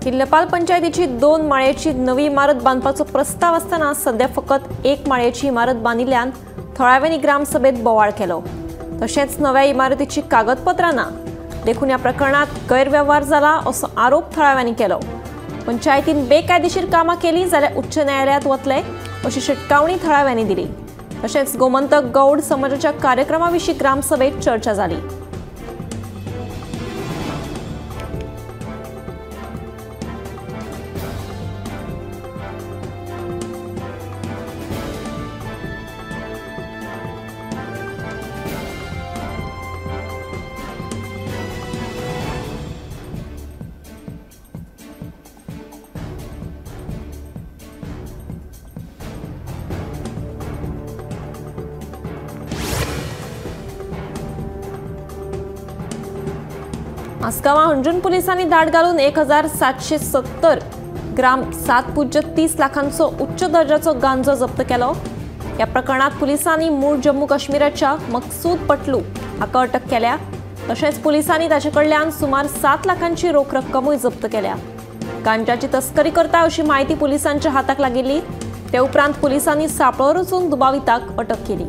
किल्लपाल पंचायतीची 2 माळ्याची नवी इमारत बांदपाचो प्रस्ताव आसतना सध्या फकत 1 माळ्याची इमारत बांदिल्ल्यान थळाव्यांनी ग्रामसभेत बोवाळ केलो। तशेंच नव्या इमारतीची कागदपत्रां ना देखून ह्या प्रकरणात गैरव्यवहार जाला असो आरोप थळाव्यांनी केलो। पंचायतीन बेकायदेशीर कामां केली जाल्यार उच्च न्यायालयात वतले अशी शिटकावणी थळाव्यांनी दिली। तशेंच गोमंतक गौड समाजाच्या कार्यक्रमा विशीं ग्रामसभेत चर्चा जाली। आसगांवां हणजूण पुलिसांनी धाड घालून 1770 ग्राम 7.30 लाखांचो उच्च दर्जाचो गांजो जप्त केलो। ह्या प्रकरणात पुलिसांनी मूळ जम्मू काश्मीराच्या मकसूद पटलू हाका अटक केल्या। तशेंच पुलिसांनी ताचे कडल्यान सुमार 7 लाखांची रोख रक्कमूय जप्त केल्या। गांजाची तस्करी करता अशी म्हायती पुलिसांच्या हाताक लागिल्ली। ते उपरांत पुलिसांनी सांपळो रचून दुबाविताक अटक केली।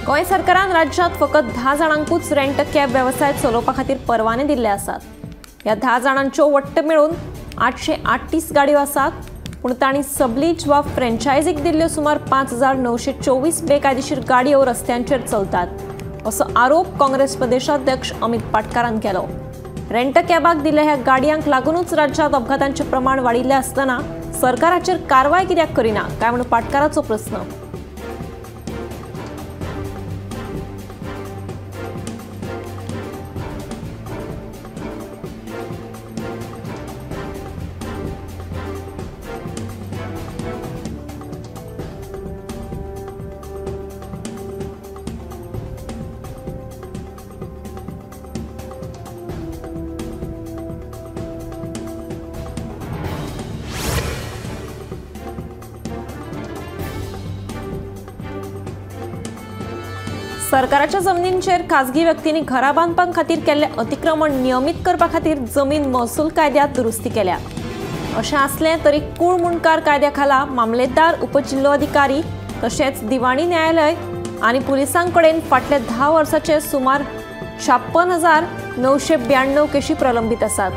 गोंय सरकारान राज्यात फकत 10 जाणांकूच रेंट कॅब वेवसाय चलोवपा खातीर परवाने दिल्ले आसात। ह्या 10 जाणांच्यो वट्ट मेळून 838 गाडयो आसात, पूण तांणी सबलीज वा फ्रेंचायझीक दिल्ल्यो सुमार 5924 बेकायदेशीर गाडयो रस्त्यांचेर चलतात असो आरोप काँग्रेस प्रदेशाध्यक्ष अमित पाटकारान केलो। रेंट कॅबाक दिल्ल्या ह्या गाडयांक लागूनच राज्यात अपघातांचें प्रमाण वाडिल्लें आसतना सरकाराचेर कारवाय कित्याक करिना काय म्हणून पाटकाराचो प्रस्न। सरकाराच्या जमनींचेर खाजगी व्यक्तींनी घरां बांदपा खातीर केल्लें अतिक्रमण नियमीत करपा खातीर जमीन महसूल कायद्यांत दुरुस्ती केल्या। अशें आसलें तरी कूळ मुंडकार कायद्या खाला मामलेदार, उपजिल्लोधिकारी तशेंच दिवाणी न्यायालय आनी पुलिसां कडेन फाटल्या 10 वर्सांचे सुमार 56,992 केशी प्रलंबीत आसात।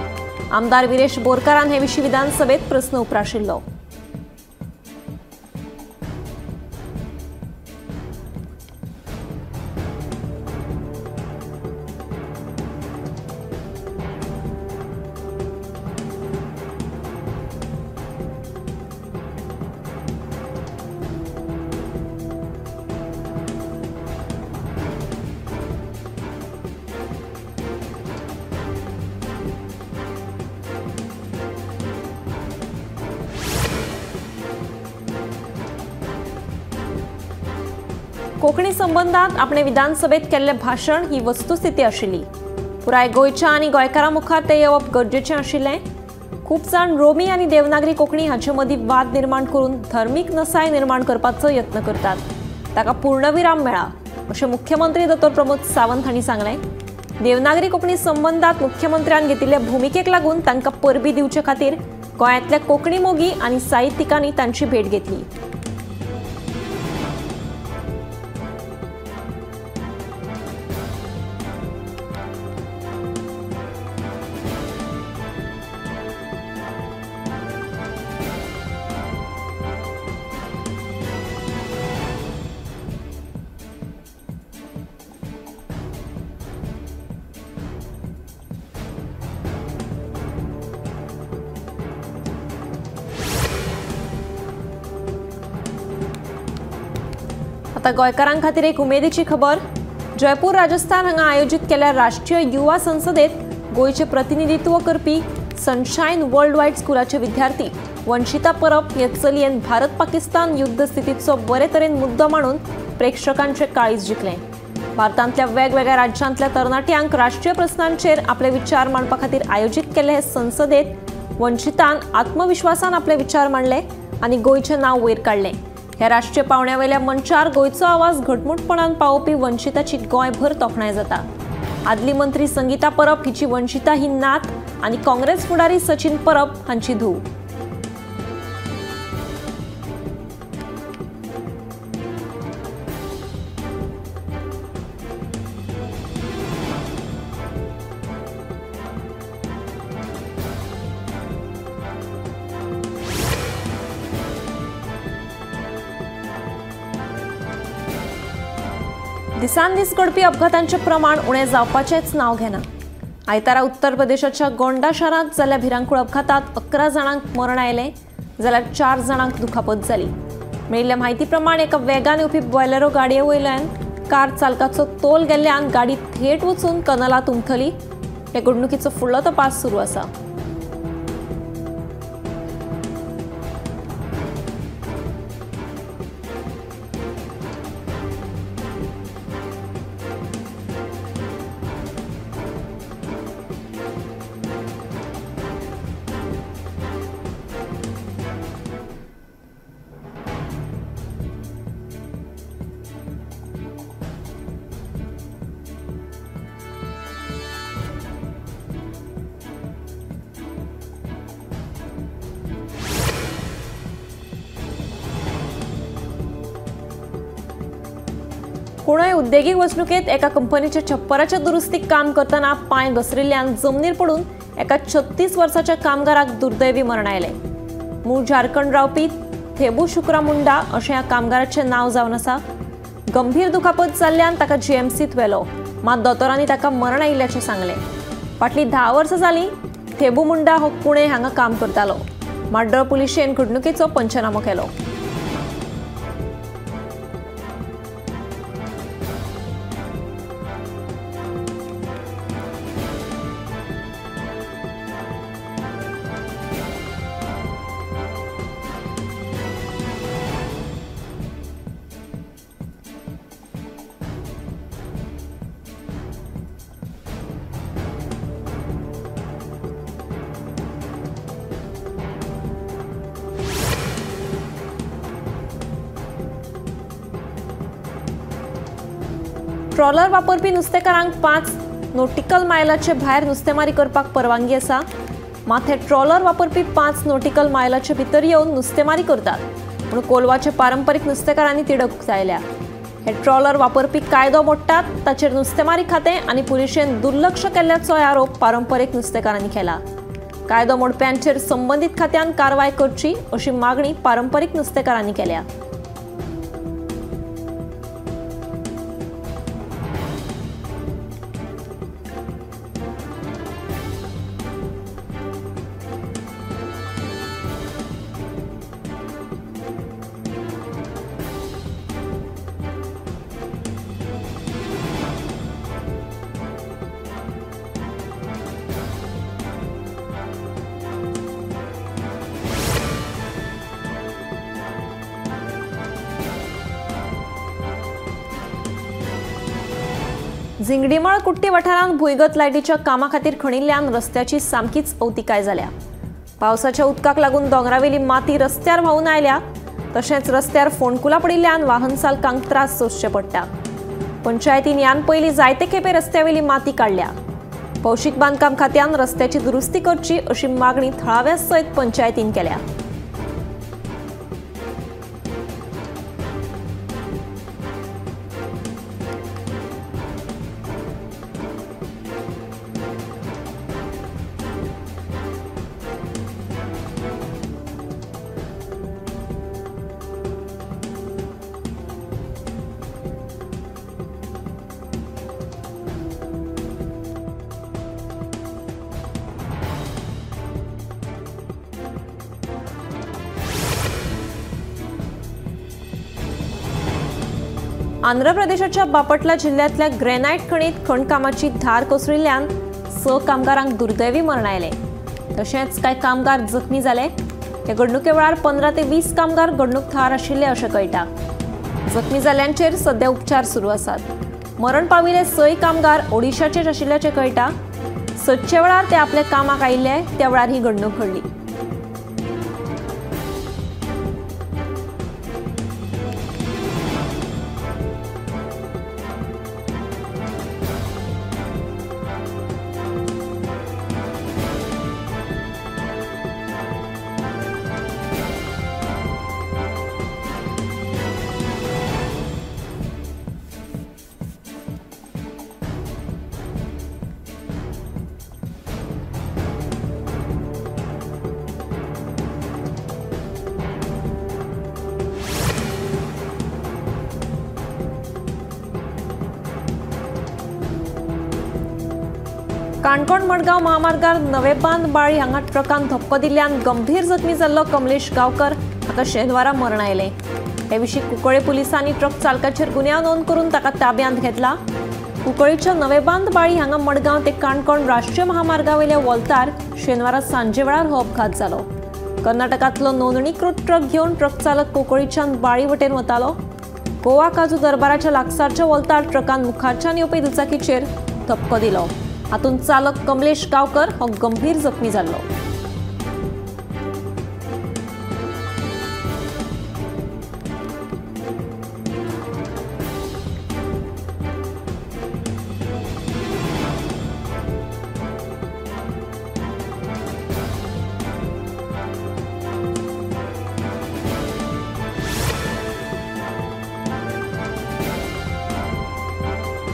आमदार विरेश बोरकारान हे विशीं विधानसभेत प्रस्न उप्राशिल्लो। कोंकणी संबंधात आपणे विधानसभेत केल्लें भाशण ही वस्तुस्थिती आशिल्ली। पुराय गोंयच्या आनी गोंयकारां मुखार तें येवप गरजेचें आशिल्लें। खूब जाण रोमी आनी देवनागरी कोंकणी हाचे मदीं वाद निर्माण करून धर्मीक नसाय निर्माण करपाचो यत्न करतात, ताका पूर्णविराम मेळ्ळा अशें मुख्यमंत्री दोतोर प्रमोद सावंत हांणी सांगलें। देवनागरी कोंकणी संबंधात मुख्यमंत्र्यान घेतिल्ले भुमिकेक लागून तांकां परबी दिवचे खातीर गोंयांतल्या कोंकणी मोगी आनी साहित्यिकांनी तांची भेट घेतली। आता गोंयकारां खातीर एक उमेदीची खबर। जयपूर राजस्थान हांगा आयोजीत केल्ल्या राष्ट्रीय युवा संसदेत गोंयचें प्रतिनिधित्व करपी सनशायन वर्ल्ड वायड स्कुलाचे विद्यार्थी वंशिता परब हे चलयेन भारत पाकिस्तान युद्ध स्थितीचो बरे तरेन मुद्दो मांडून प्रेक्षकांचे काळीज जिखलें। भारतांतल्या वेगवेगळ्या राज्यांतल्या तरणाट्यांक राष्ट्रीय प्रस्नांचेर आपले विचार मांडपा खातीर आयोजीत केल्ले हे संसदेत वंशितान आत्मविश्वासान आपले विचार मांडले आनी गोंयचें नांव वयर काडलें। ह्या राष्ट्रीय पावंड्यावेल्या मंचार गोंयचो आवाज घटमूटपणान पावोवपी वंशिताची गोंयभर तोखणाय जाता। आदली मंत्री संगीता परब हिची वंशिता ही नात आनी काँग्रेस फुडारी सचिन परब हांची धूव। दिसान दीस घडपी अपघातांचें प्रमाण उणें जावपाचेंच नांव घेना। आयतारा उत्तर प्रदेशाच्या गोंडा शारांत जाल्ल्या भिरांकूळ अपघातात 11 जाणांक मरण आयलें जाल्यार 4 जाणांक दुखापत जाली। मेळिल्ल्या म्हायती प्रमाण एका वेगान येवपी बॉलेरो गाडये वयल्यान कार चालकाचो तोल गेल्ल्यान गाडी थेट वचून कनलांत उमथली। हे घडणुकीचो फुडलो तपास सुरू आसा। कुणय उद्देगीक वसणुकेत एका कंपनीच्या छप्पराच्या दुरुस्तीक काम करतना पांय घसरिल्ल्यान जमनीर पडून एका 36 वर्साच्या कामगाराक दुर्दैवी मरण आयलें। मूळ झारखंड रावपी थेबू शुक्रा मुंडा अशें ह्या कामगाराचें नांव जावन आसा। गंभीर दुखापत जाल्ल्यान ताका जीएमसीत व्हेलो, मात दोतोरांनी ताका मरण आयिल्ल्याचें सांगलें। फाटलीं 10 वर्सां जालीं थेबू मुंडा हो पुणे हांगा काम करतालो। माड्डोळ पुलिशेन घडणुकेचो पंचनामो केलो। ट्रॉलर वापरपी नुस्तेकारांक 5 नॉटिकल मायलाचे भायर नुस्तेमारी करपाक परवानगी आसा। मात हे ट्रॉलर वापरपी 5 नॉटिकल मायलाचे भितर येवन नुस्तेमारी करतात म्हूण कोलवाचे पारंपरीक नुस्तेकारांनी तिडक उक्तायल्या। हे ट्रॉलर वापरपी कायदो मोडटात ताचेर नुस्तेमारी खातें आनी पुलिशेन दुर्लक्ष केल्ल्याचो आरोप पारंपरीक नुस्तेकारांनी केला। कायदो मोडप्यांचेर संबंदीत खात्यान कारवाय करची अशी मागणी पारंपरीक नुस्तेकारांनी केल्या। झिंगडीमळ कुट्टी वाठारांत भुंयगत लायटीच्या कामा खातीर खणिल्ल्यान रस्त्याची सामकीच अवतिकाय जाल्या। पावसाच्या उदकाक लागून दोंगरावेली माती रस्त्यार व्हांवून आयल्या, तशेंच रस्त्यार फोंडकुलां पडिल्ल्यान वाहन चालकांक त्रास सोंसचे पडटा। पंचायतीन ह्यान पयलीं जायते खेपे रस्त्यावेली माती काडल्या। भौशीक बांदकाम खात्यान रस्त्याची दुरुस्ती करची अशी मागणी थळाव्या सयत पंचायतीन केल्या। आंध्र प्रदेशाच्या बापटला जिल्ह्यांतल्या ग्रेनायट खणीत खणकामाची धार कोसळिल्ल्यान 6 कामगारांक दुर्दैवी मरण आयलें. तशेंच कांय कामगार जखमी जाले. हे घडणुके वेळार 15 ते 20 कामगार घडणूक थळार आशिल्ले अशें कळटा. जखमी जाल्ल्यांचेर सध्या उपचार सुरू आसात. मरण पाविल्ले 6 कामगार ओडिशाचेच आशिल्ल्याचें कळटा. सदचे वेळार ते आपल्या कामाक आयिल्ले त्या वेळार ही घडणूक घडली. काणकोण मडगांव महामार्गार नवेबांद बाळी हांगा ट्रकान धपको दिल्ल्यान गंभीर जखमी जाल्लो कमलेश गांवकर हाका शेनवारा मरण आयलें. हे विशीं कुंकळे पुलिसांनी ट्रक चालकाचेर गुन्यांव नोंद करून ताका ताब्यांत घेतला. कुंकळीच्या नवेबांद बाळी हांगा मडगांव ते काणकोण राष्ट्रीय महामार्गावेल्या वोल्तार शेनवारा सांजे वेळार हो अपघात जालो. कर्नाटकांतलो नोंदणीकृत ट्रक घेवन ट्रक चालक कुंकळीच्यान बाळी वटेन वतालो. गोवा काजू दरबाराच्या लागसारच्या वोल्तार ट्रकान मुखारच्यान येवपी दुचाकीचेर धपको दिलो. हातूंत चालक कमलेश गांवकर हो गंभीर जखमी जाल्लो.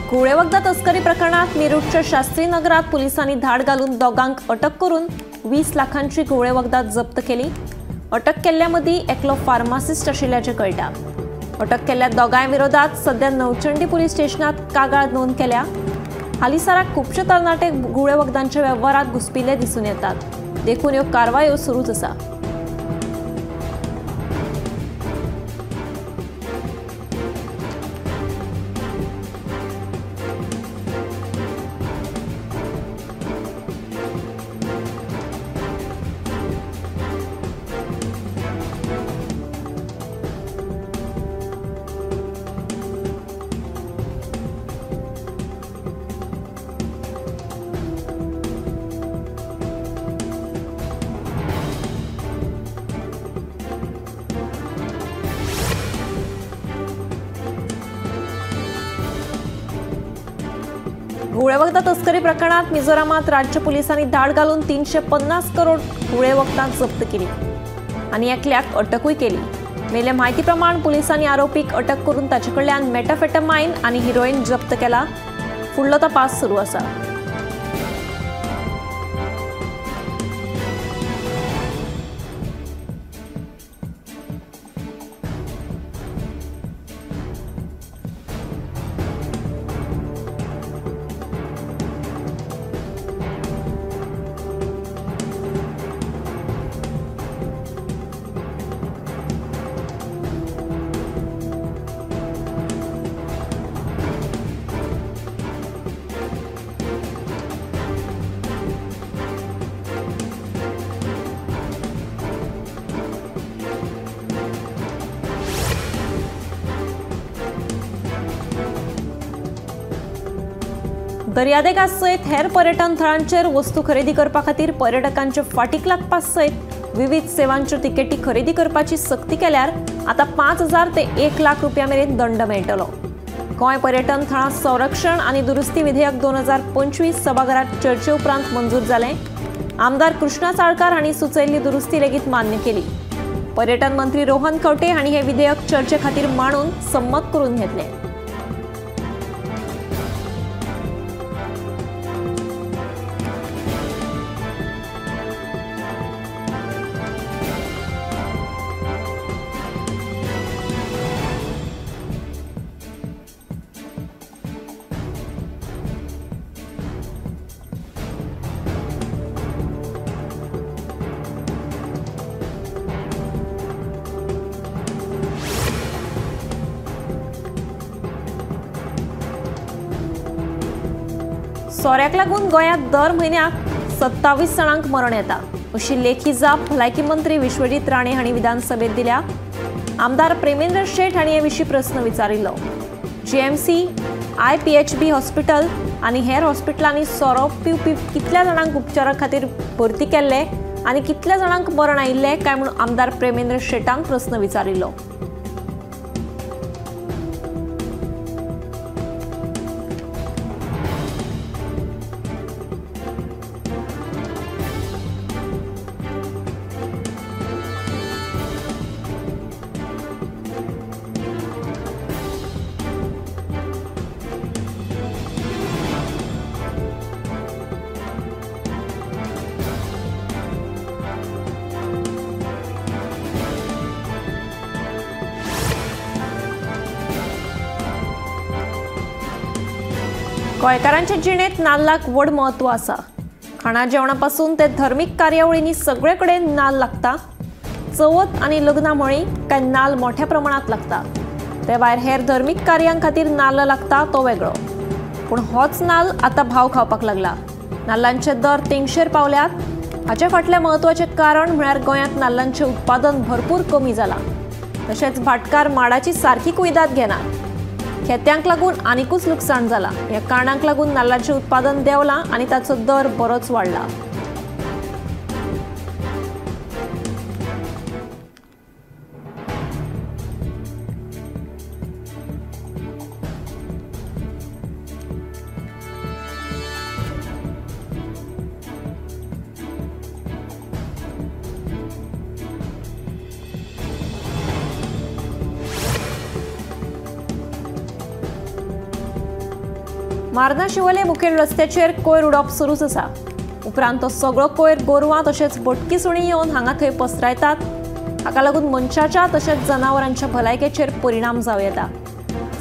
घुंवळे वखदां तस्करी प्रकरणात मेरूटच्या शास्त्री नगरात पोलिसांनी धाड घालून दोगांक अटक करून 20 लाखांची घुंवळे वखदां जप्त केली. अटक केल्ल्या मदीं एकलो फार्मासिस्ट आशिल्ल्याचें कळटा. अटक केल्ल्या दोगांय विरोधात सध्या नवचंडी पुलीस स्टेशनात कागाळ नोंद केल्या. हालींसराक खुबशे तरणाटे घुंवळे वखदांच्या वेव्हारात घुसपिल्ले दिसून येतात, देखून ह्यो कारवायो सुरूच आसा. घुंवळे वखदां तस्करी प्रकरणात मिझोरामात राज्य पोलिसांनी धाड घालून 350 करोड घुंवळे वखदां जप्त केली आनी एकल्याक अटकूय केली. मेल्ले म्हायती प्रमाण पोलिसांनी आरोपीक अटक करून ताचे कडल्यान मेटाफेटामाइन आनी हिरोईन जप्त केला. फुडलो तपास सुरू आसा. दर्यादेगा सयत हेर पर्यटन थळांचेर वस्तू खरेदी करपा खातीर पर्यटकांचे फाटीक लागपा सयत विविध सेवांच्यो तिकेटी खरेदी करपाची सक्ती केल्यार आतां 5,000 ते 1 लाख रुपया मेरेन दंड मेळटलो. गोंय पर्यटन थळां संरक्षण आनी दुरुस्ती विधेयक 2025 सभाघरात चर्चे उपरांत मंजूर जालें. आमदार कृष्णा साळकार हांणी सुचयल्ली दुरुस्ती लेगीत मान्य केली. पर्यटन मंत्री रोहन खंवटे हांणी हे विधेयक चर्चे खातीर मांडून संमत करून घेतलें. सोऱ्याक लागून गोंयांत दर म्हयन्याक 27 जाणांक मरण येता अशी लेखी जाप भलायकी मंत्री विश्वजीत राणे हांणी विधानसभेत दिल्या। आमदार प्रेमेंद्र शेट हांणी हे विशीं प्रस्न विचारिल्लो। जीएमसी, आयपीएचबी हॉस्पिटल आनी हेर हॉस्पिटलांनी सोरो पिवपी कितल्या जाणांक उपचारा खातीर भरती केल्ले आनी कितल्या जाणांक मरण आयिल्लें काय म्हूण आमदार प्रेमेंद्र शेटान प्रस्न विचारिल्लो। गोंयकारांचे जिणेंत नाल्लाक व्हड म्हत्व आसा। खाणा जेवणा पासून ते धर्मीक कार्यावळींनी सगळे कडेन नाल्ल लागता। चवथ आनी लग्नां म्हळी काय नाल्ल मोठ्या प्रमाणांत लागता। ते भायर हेर धर्मीक कार्यां खातीर नाल्ल लागता तो वेगळो, पूण होच नाल्ल आतां भाव खावपाक लागला। नाल्लांचे दर तेंगशेर पावल्यात। हाचे फाटलें म्हत्वाचें कारण म्हळ्यार गोंयांत नाल्लांचें उत्पादन भरपूर कमी जालां। तशेंच भाटकार माडाची सारकी कुयदाद घेनात। खेत्यांक लागून आनिकूच लुकसाण जालां। ह्या कारणांक लागून नाल्लाचें उत्पादन देंवलां आनी ताचो दर बरोच वाडला। मार्ना शिवोले मुखेल रस्त्याचेर कोयर उडोवप सुरूच आसा। उपरांत तो सगळो कोयर गोरवां तशेंच बोटकी सुणी येवन हांगा थंय पसरायतात। हाका लागून मनशाच्या तशेंच जनावरांच्या भलायकेचेर परिणाम जावं येता।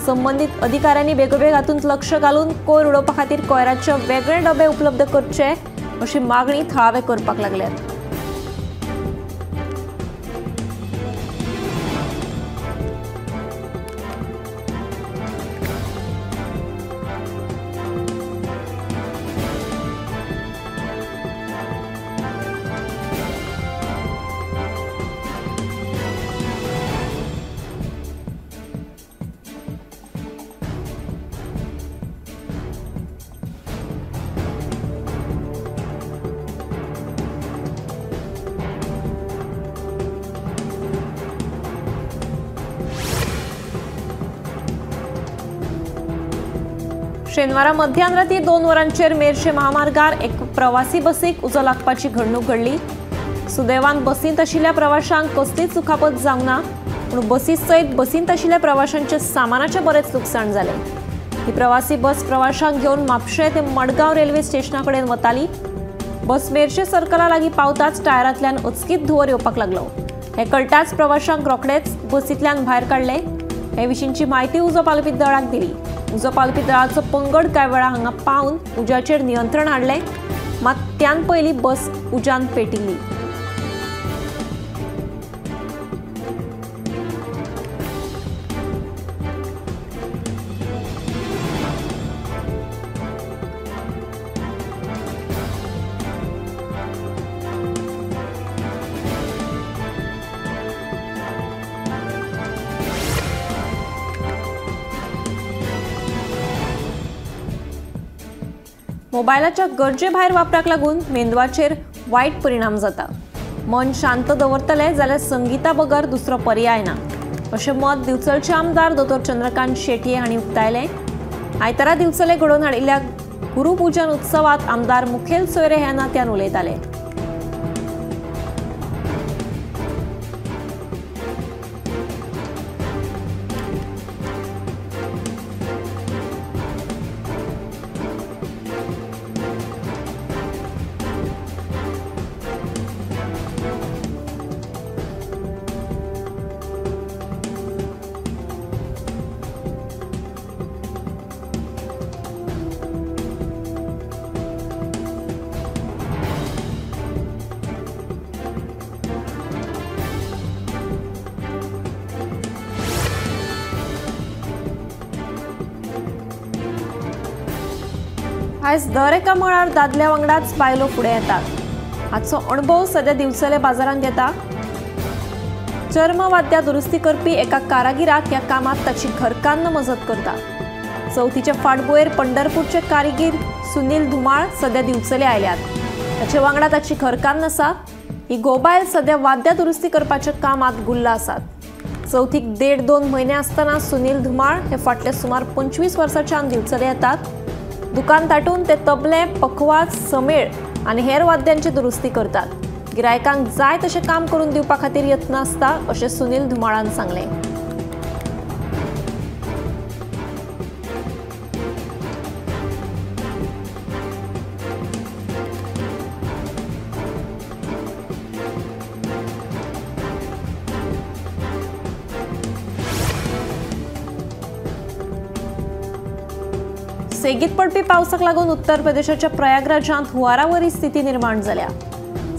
संबंदीत अधिकाऱ्यांनी बेगोबेग हातूंत लक्ष घालून कोयर उडोवपा खातीर कोयराचे वेगळे डबे उपलब्ध करचे अशी मागणी थळावे करपाक लागल्यात। शेनवारा मध्यानराती 2 वरांचेर मेरशे महामार्गार एक प्रवासी बसीक उजो लागपाची घडणूक घडली। सुदैवान बसींत आशिल्ल्या प्रवाशांक कसलीच दुखापत जावंक ना, पूण बसी सयत बसींत आशिल्ल्या प्रवाशांच्या सामानाचें बरेंच लुकसाण जालें। ही प्रवासी बस प्रवाशांक घेवन म्हापशें ते मडगांव रेल्वे स्टेशना कडेन वताली। बस मेरशे सर्कला लागीं पावताच टायरांतल्यान अचकीत धुंवर येवपाक लागलो। हें कळटाच प्रवाशांक रोखडेच बसींतल्यान भायर काडले। हे विशींची म्हायती उजो पालोवपी दळाक दिली। उजो पालोवपी दळाचो पंगड कांय वेळा हांगा पावन उज्याचेर नियंत्रण हाडलें, मात त्यान पयलीं बस उज्यान पेटिल्ली। मोबायलाच्या गरजे भायर वापराक लागून मेंदवाचेर वायट परिणाम जाता। मन शांत दवरतले जाल्यार संगीता बगर दुसरो पर्याय ना अशें मत दिवचलचे आमदार दोतोर चंद्रकांत शेटये हांणी उक्तायलें। आयतारा दिवचले घडोवन हाडिल्ल्या गुरुपुजन उत्सवात आमदार मुखेल सोयरे ह्या नात्यान उलयताले। आयज दर एका मळार दादल्या वांगडाच बायलो फुडें येतात. हाचो अणभव सद्या दिवचले बाजारांत येता. चर्मवाद्या दुरुस्ती करपी एका कारागिराक ह्या कामात ताची घरकान्न मजत करता. चवथीचे फाटभुंयेर पंढरपूरचे कारिगीर सुनील धुमाळ सद्या दिवचले आयल्यात. ताचे वांगडा ताची घरकान्न आसा. ही गोबायल सद्या वाद्या दुरुस्ती करपाच्या कामात गुल्ल आसात. चवथीक 1.5-2 म्हयने आसतना सुनील धुमाळ हे फाटले सुमार 25 वर्सांच्यान दिवचले येतात. दुकान ताटून ते तबले, पखवाज, समेळ आनी हेर वाद्यांची दुरुस्ती करतात. गिरायकांक जाय तशें काम करून दिवपा खातीर यत्न आसता अशें सुनील धुमाळान सांगलें. सेगीत पडपी पावसाक लागून उत्तर प्रदेशाच्या प्रयागराजांत हुंवारावरी स्थिती निर्माण जाल्या.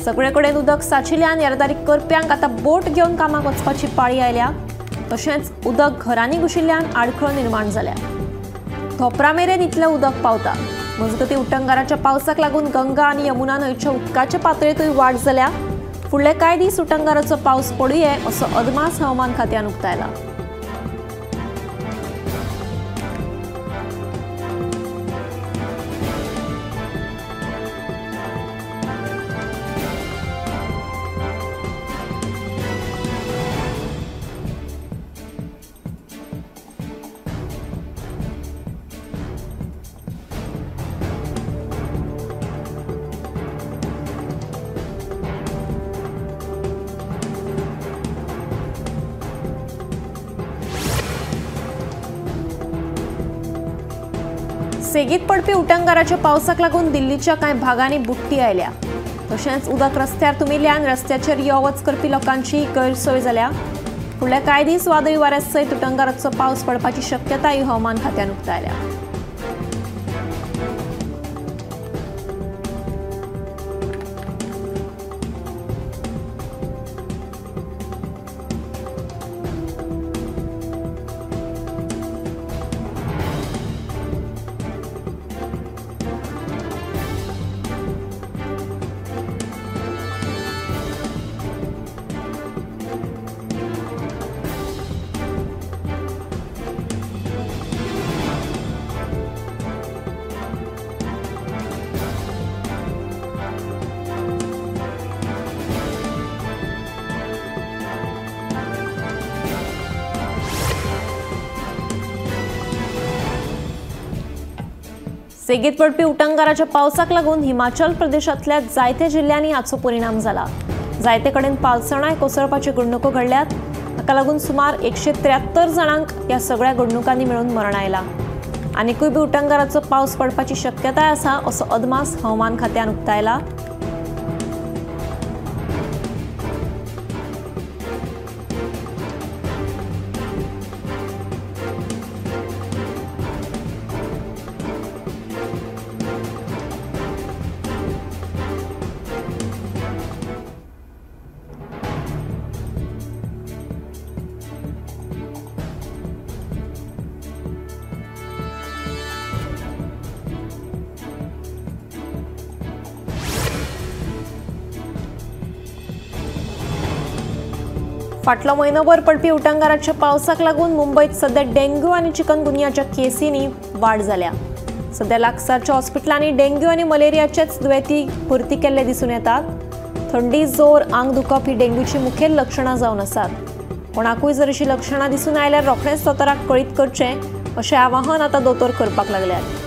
सगळे कडेन उदक साचिल्ल्यान येरादारी करप्यांक आतां बोट घेवन कामाक वचपाची पाळी आयल्या. तशेंच उदक घरांनी घुशिल्ल्यान आडखळ निर्माण जाल्या. धोपरा मेरेन इतलें उदक पावता. मजगतीं उटंगाराच्या पावसाक लागून गंगा आनी यमुना न्हंयच्या उदकाचे पातळेंतूय वाड जाल्या. फुडले कांय दीस उटंगाराचो पावस पडुये असो अदमास हवामान खात्यान उक्तायला. सेगीत पडपी उटंगाराच्या पावसाक लागून दिल्लीच्या कांय भागांनी बुडटी आयल्या. तशेंच उदक रस्त्यार तुमिल्ल्यान रस्त्याचेर यो वच करपी लोकांची गैरसोय जाल्या. फुडले कांय दीस वादळी वाऱ्या सयत उटंगाराचो पावस पडपाची शक्यताय हवामान खात्यान उक्तायल्या. सेगीत पडपी उटंगाराच्या पावसाक लागून हिमाचल प्रदेशांतल्या जायत्या जिल्ल्यांनी हाचो परिणाम जाला. जायते कडेन पालसणां कोसळपाच्यो घडणुको घडल्यात. हाका लागून सुमार 173 जाणांक ह्या सगळ्या घडणुकांनी मेळून मरण आयलां. आनिकूय बी उटंगाराचो पावस पडपाची शक्यताय आसा असो अदमास हवामान खात्यान उक्तायला. फाटलो म्हयनोभर पडपी उटंगाराच्या पावसाक लागून मुंबयत सध्या डेंग्यू आनी चिकनगुनियाच्या केसींनी वाड जाल्या. सध्या लागसारच्या हॉस्पिटलांनी डेंग्यू आनी मलेरियाचेच दुयेंती भरती केल्ले दिसून येतात. थंडी, जोर, आंग दुखप ही डेंग्यूची मुखेल लक्षणां जावन आसात. कोणाकूय जर अशी लक्षणां दिसून आयल्यार रोखडेंच दोतोराक कळीत करचें अशें आवाहन आतां दोतोर करपाक लागल्यात.